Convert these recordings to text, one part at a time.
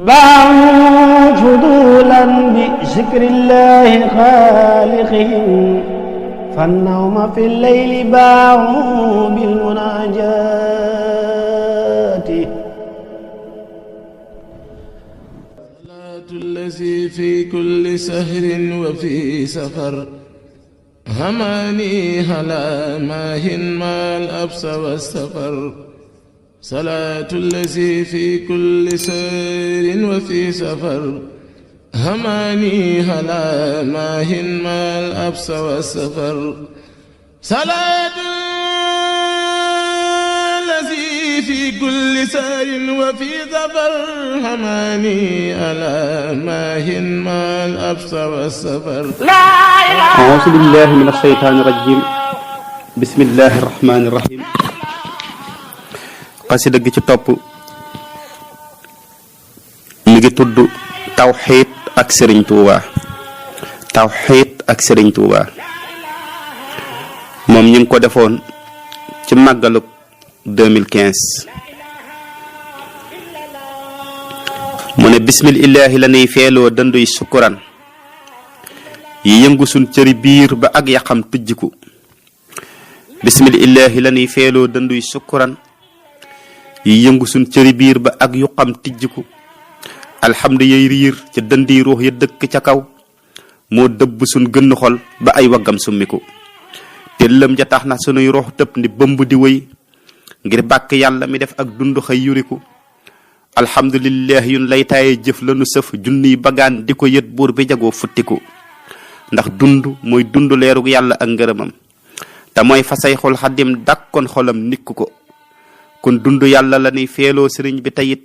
باعوا فضولا بذكر الله خالقهم فالنوم في الليل باعوا بالمناجات صلاة الذي في كل سهر وفي سفر هماني هلا ماهن ما الأبس والسفر صلاة الذي في كل سهر وفي سفر هماني هلا ماهن ما الأبس والسفر صلاة الذي في كل سهر وفي سفر هماني هلا ماهن ما الأبس والسفر أعوذ بالله من الشيطان الرجيم بسم الله الرحمن الرحيم xasida gi ci topp mi ngi tudd tawxiid ak sëriñ Tuuba tawxiid ak sëriñ Tuuba moom ñu ngi ko defoon ci màggalug 2015 mu ne bismillahi la nuy feeloo dënduy sukkuran yi yëngu sun cëri biir ba ak yaxam tujjiku bismillahi la nuy feeloo dënduy sukkuran yi yëngu sun cëri biir ba ak yuqam tijjiku alhamdu yey riir ca dëndi ruux ya dëkk ca kaw moo dëbb sun gënn xol ba ay waggam summiku tellëm ja tax na sunuy ruux tëpp ni bëmb di wëy ngir bàkk yàlla mi def ak dund xëy yuriku alhamdulillah yun lay taaye jëf lanu sëf junniy bagaan di ko yët buur bi jagoo futtiku ndax dund mooy dund leerug yàlla ak ngërëmam te mooy fasay xol xaddim dàkkoon xolam nikku ko kon dund yàlla la ni feeloo sëriñ bi tayit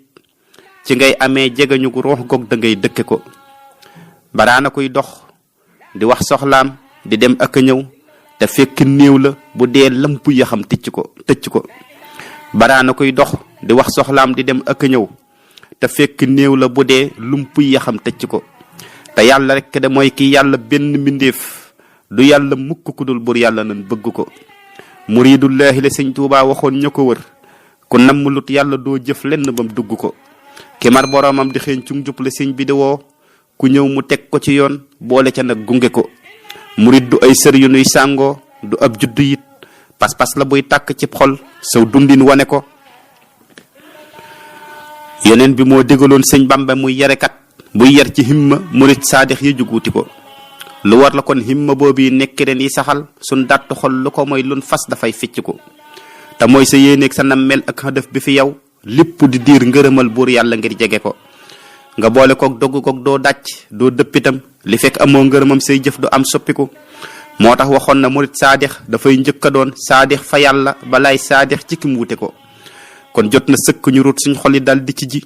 ci ngay amee jegañu gu ruux goog da ngay dëkke ko baraana koy dox di wax soxlaam di dem ak a ñëw te fekk néew la bu dee lamp yaxam tëcc ko baraana koy dox di wax soxlaam di dem ak a ñëw te fekk néew la bu dee lump yaxam tëcc ko te yàlla rek de mooy ki yàlla benn mbindeef du yàlla mukk ku dul bur yàlla nan bëgg ko muridullahi la sëñ Tuubaa waxoon ña ko wër ku namm lut yàlla doo jëf lenn bam dugg ko ki mar boroomam di xeeñ cung jub la sëñ bi di woo ku ñëw mu teg ko ci yoon boole ca nag gunge ko murid du ay sër yu nuy sàngoo du ab juddu it pas-pas la buy tàkk ci xol saw dundin wane ko yeneen bi moo dégaloon sëñ Bamba muy yarekat buy yar ci himma murid saadix yi juguuti ko lu war la kon himma boobu nekk ren yi saxal sun dàtt xol lu ko mooy lun fas dafay ficc ko te mooy sa yéeneeg sa nammel ak xadaf bi fi yow lépp di diir ngërëmal buur yàlla ngir jege ko nga boole koog dogg koog doo dàcc doo dëppitam li fekk amoo ngërëmam say jëf du am soppiku moo tax waxoon na murit saadix dafay njëkk a doon saadix fa yàlla balaay saadix ci ki mu wute ko kon jot na sëkk ñu rut suñ xol yi dal di ci ji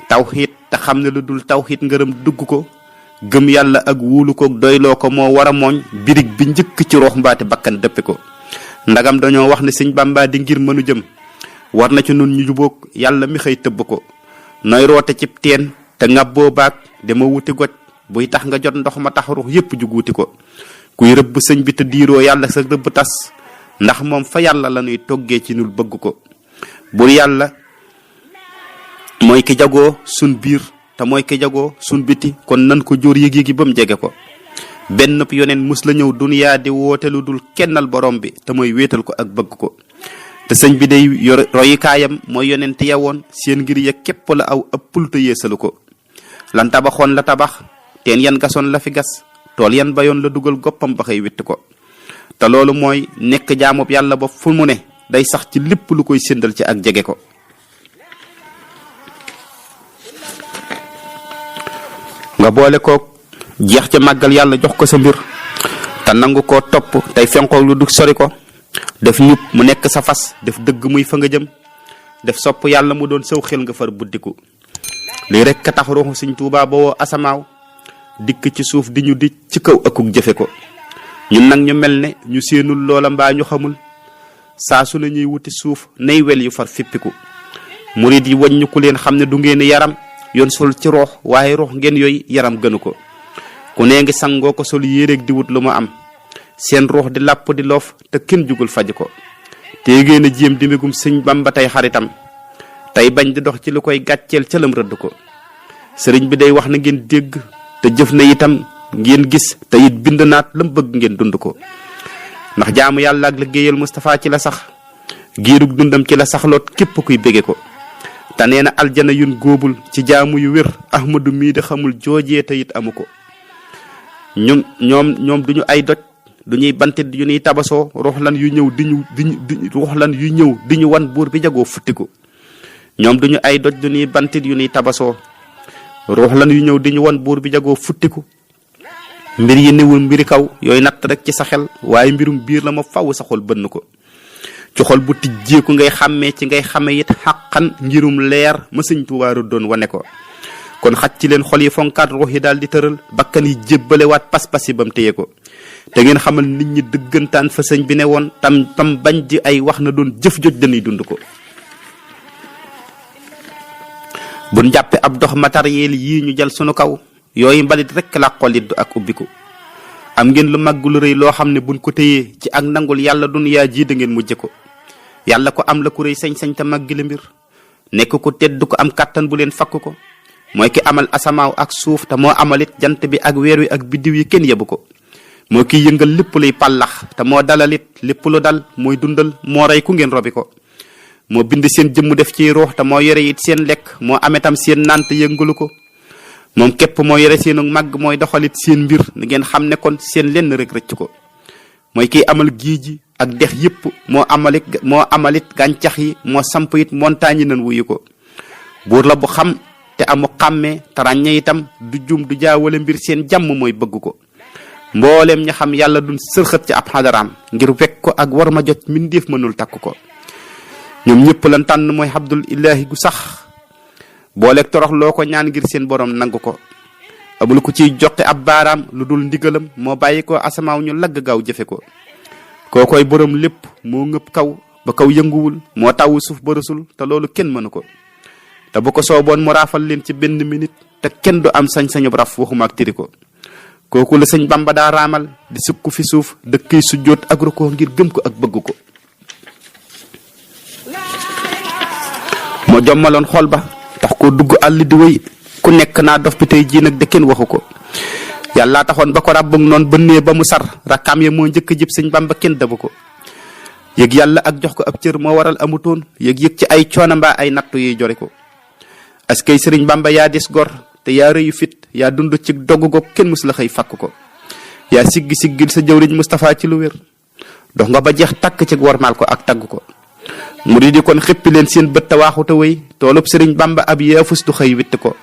tawxiit te xam ne lu dul tawxiit ngërëm dugg ko gëm yàlla ak wuulu koog doyloo ko moo war a mooñ birig bi njëkk ci roox mbaate bakkan dëppi ko ndagam dañoo wax ne sëñ Bamba di ngir mënu jëm war na ci nun ñu jubóog yàlla mi xëy tëbb ko nooy roote cib teen te ngabboo baag dama wuti goj buy tax nga jot ndox ma tax ruux yépp juguuti ko kuy rëbb sëñ bi te diiroo yàlla sa rëbb tas ndax moom fa yàlla la ñuy toggee ci nul bëgg ko bur yàlla mooy ki jagoo sun biir te mooy ki jagoo sun biti kon nan ko jóor yëg-yëgi ba mu jege ko benn yoneen mus la ñëw duniyaa di woote lu dul kennal borom bi te mooy wéetal ko ak bëgg ko te sëñ bi day royukaayam mooy yonent yewoon seen ngir ya képp la aw ëppul te yeesalu ko lan tabaxoon la tabax teen yan gasoon la fi gas tool yan bayoon la dugal goppam ba xëy witt ko te loolu mooy nekk jaamub yàlla ba fu mu ne day sax ci lépp lu koy séndal ci ak jege ko nga boole koog jeex ca màggal yàlla jox ko sa mbir te nangu koo topp tey fenkoog lu du sori ko def ñub mu nekk sa fas def dëgg muy fa nga jëm def sopp yàlla mu doon saw xel nga far buddiku lii rek ka tax ruuxu Sëñ Tuubaa ba woo asamaaw dikk ci suuf di ñu di ci kaw akuk jëfe ko ñun nag ñu mel ne ñu séenul loola mbaa ñu xamul saa su ne ñuy wuti suuf nay wel yu far fippiku murid yi waññu ku leen xam ne du ngeen yaram yoon sol ci roox waaye roox ngeen yooyu yaram gënu ko ku nee ngi sangoo ko sol yéeréeg di wut lu ma am seen ruux di làpp di loof te kenn jugul faj ko te ngeen a jéem dimegum Sëñ Bamba tey xaritam tey bañ di dox ci lu koy gàcceel ca lam rëdd ko sëriñ bi day wax na ngeen dégg te jëf na itam ngeen gis te it bind naat lam bëgg ngeen dund ko ndax jaamu yàlla ak liggéeyal Moustapha ci la sax giirug dundam ci la saxloot képp kuy bége ko te nee na aljana yun góobul ci jaamu yu wér ahmadu mii de xamul joojee te it amu ko ñoom duñu ay doj duñuy bantit yu ñuy tabasoo ruuxlan yu ñëw di ñu wan buur bi jagoo futtiku ñoom duñu ay doj duñuy bantit yu ñuy tabasoo ruuxlan yu ñëw di ñu wan buur bi jagoo futtiku mbir yi newul mbiri kaw yooyu natt rek ci sa xel waaye mbirum biir la ma faw sa xol bënn ko ci xol bu tijjeeku ngay xàmmee ci ngay xame it xàqan ngirum leer ma sëñ Tuubaa doon wane ko kon xaj ci leen xol yi fonkaat ruux yi daal di tëral bakkan yi jébbalewaat pas-pas yi ba mu téye ko te ngeen xamal nit ñi dëggantaan fa sëñ bi ne woon tam bañ di ay wax na doon jëf joj dañuy dund ko buñ jàppe ab dox matériel yii ñu jël sunu kaw yooyu mbalit rek la xolit ak ubbiku am ngeen lu màgg lu rëy loo xam ne buñ ko téyee ci ak nangul yàlla duniyaa ji da ngeen mujje ko yàlla ko am la ku rëy sañ-sañ te màgg la mbir nekk ko tedd ko am kàttan bu leen fakk ko mooy ki amal asamaaw ak suuf te moo amalit jant bi ak weer wi ak biddiw yi kenn yebu ko moo kiy yëngal lépp luy pàllax te moo dalalit lépp lu dal mooy dundal moo rey ku ngeen robi ko moo bind seen jëmm def ci ruux te moo yore it seen lekk moo ametam seen naan te yëngalu ko moom képp moo yore seenu màgg mooy doxalit seen mbir ni ngeen xam ne kon seen lenn rek rëcc ko mooy kiy amal géej gi ak dex yépp moo amalit gàncax yi moo samp it montagne yi nan wuyu ko buur la bu xam te amu xàmmee te ràññe itam du jum du jaawale mbir seen jàmm mooy bëgg ko mbooleem ña xam yàlla duñ sërxët ci ab xadaraam ngir wekk ko ak war ma jot mindeef mënul takk ko ñoom ñëpp lan tànn mooy abdul ilahi gu sax booleeg torox loo ko ñaan ngir seen borom nangu ko amul ku ciy joxe ab baaraam lu dul ndigalam moo bàyyi ko asamaaw ñu lagg gaaw jëfe ko kookoy borom lépp moo ngëpp kaw ba kaw yënguwul moo tawu suuf ba rësul te loolu kenn mënu ko te bu ko sooboon mu raafal leen ci benn minute te kenn du am sañ-sañu raf waxuma ak tiri ko kooku la sëñ Bamba daa raamal di sukk fi suuf dëkkay sujjóot ak rukkoo ngir gëm ko ak bëgg ko moo jommaloon xol ba tax ko dugg àll di wéy ku nekk naa dof bi tey jii nag de kenn waxu ko yàlla taxoon ba ko ràbbug noonu bënnee ba mu sar rakkaam ya moo njëkk jib sëñ Bamba kenn dabu ko yëg yàlla ak jox ko ab cër moo waral amutoon yëg ci ay coono mbaa ay nattu yiy jori ko askay sëriñ Bamba yaa dis gor te yaa rëyu fit yaa dund ci dogg go kenn mus la xëy fakk ko yaa siggil sa jëwriñ Moustapha ci lu wér dox nga ba jeex takk ci wormaal ko ak tagg ko murid yi kon xippi leen seen bët te waaxu te wéy toolub sëriñ Bamba ab yaafus du xëy witt ko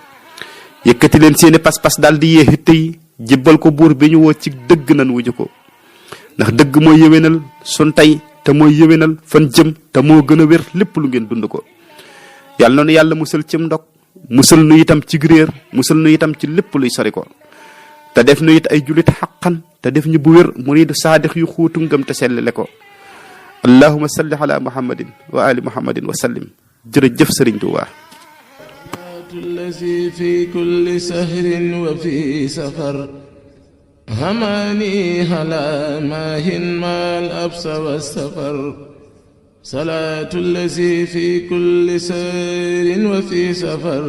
yëkkati leen seeni pas-pas daal di yee hitte yi jibbal ko buur bi ñu woo ci dëgg nan wuju ko ndax dëgg mooy yëwénal sun tey te mooy yëwénal fan jëm te moo gën a wér lépp lu ngeen dund ko yàlla noonu yàlla musal cim ndog musal nu itam ci réer musal nu itam ci lépp luy sori ko te def nu it ay julit xaqan te def ñu bu wér muridu saadix yu xuutu ngëm te sellale ko allahuma salli ala muhammadin wa ali muhammadin wa sallim jërëjëf sëriñ Tuubaa الذي في كل سهر وفي سفر هماني هلا ماهن ما الأبس والسفر صلاة الذي في كل سهر وفي سفر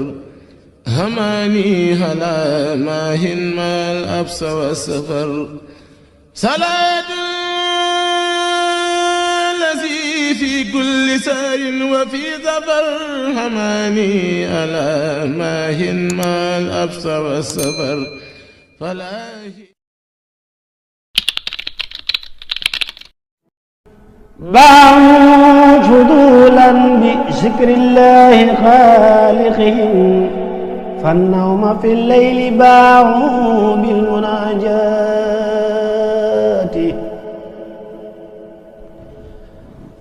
هماني هلا ماهن ما الأبس والسفر صلاة في كل سار وفي ظفر هماني ألا ماهن ما الأبس والسفر فلاهي باعوا فضولا بذكر الله خالقهم فالنوم في الليل باعوا بالمناجاة